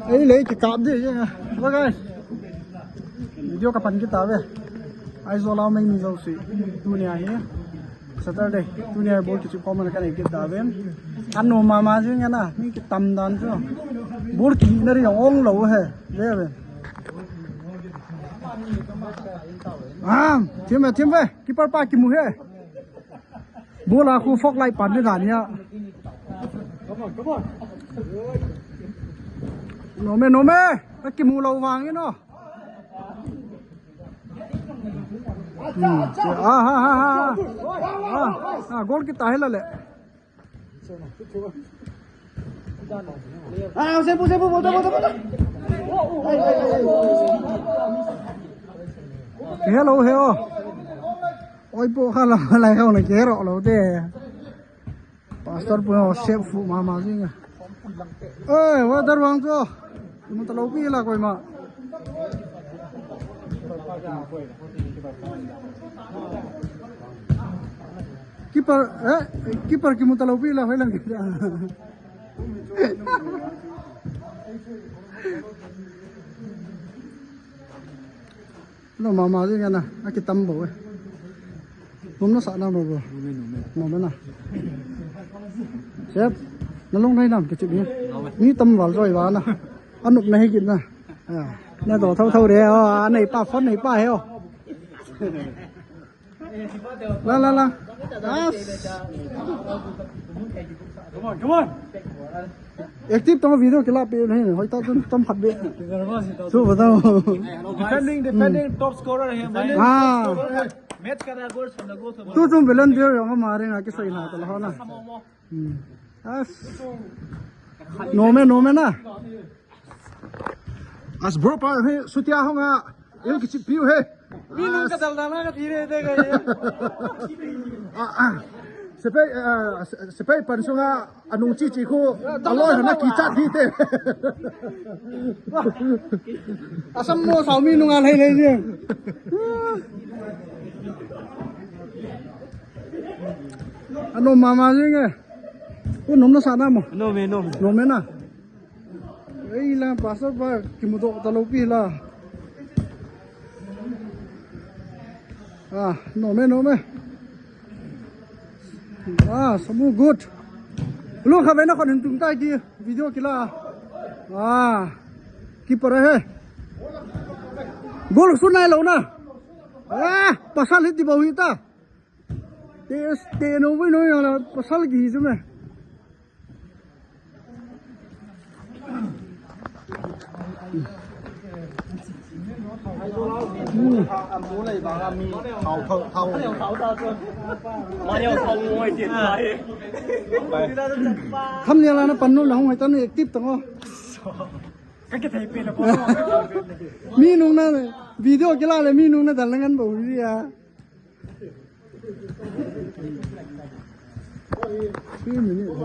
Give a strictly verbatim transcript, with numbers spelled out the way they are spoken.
Ei, lei kikap ding jeng a. Hello guys. Video kapan kit tave. Aizawl a mi mi jouse. Tunia hi Saturday. Tunia ball kichep khom a kanei kit tave. Anom mama jeng a na. Mi kitam dan chu. Ball kina ding ong lou he. Ve ve. Ah, thim ve, thim ve. Keeper pa kimu he. Ball a khu fog light pan ni dan hia. Nom e, nom e. Akimu lou vang e no. Hmm. Ah, ha, ha, ha. Ah, ah, goal kita hi la le. Ah, sepu, sepu, bol ta, bol ta, bol ta. Hello, hello. Oi, po kha la, lai kha na kero lo te. Pastor pu sep fu mama jing a. Oi, wa dar wang cho. Kimu talo pi la koima. Keeper, eh, keeper kimu talo pi la, hoilang kita. Nom mama jing a na, akitam bou e. Nom nasa na bou bou. Nom e, nom e. Nom e na. Sep, nalung nai nam kichep ni. Mi tam val joi va na. Anop na hi kit na. Ah, na do thau thau re o, anei pa phone nei pa he o. La, la, la. As. Come on, come on. Active tong video kila pe nahi, hoi ta tun tam khat be. Su ba tao. Defending, defending, top scorer here, man. Ah. Match ka da goal, sum da goal, sum. Tu tum volunteer jong ma re nga kisai na ta la na. Hmm. As. Nom e, nom e na. As bro pa he, sutia hong a. Yung kichep piu he. Mi nung ka dal dal na ka thi re de ka ye. Ah, ah. Sepai, ah, se-, sepai pan sunga anung chi chi khu. Aloi hana kichat hi te. Assam mo sao mi nung a lei lei je. Anom mama jing e. Ko nom nasa na mo. Nom e, nom e. Nom e na. Ei la, pastor pa, kimu to talo pi la. Ah, nom e, nom e. Ah, samu good. Lu kha ve na kon hin tung tai ki video kila. Ah, keeper he. Goal sun nai lo na. Ah, pasal hit di bou hi ta. Te, te no vui no ya la, pasal ki hi chu me. Tham nia la na pan nu la hung hai ta nu active tang o. Mi nung na video kila le mi nung na dal na ngan bou ri a. Three minutes.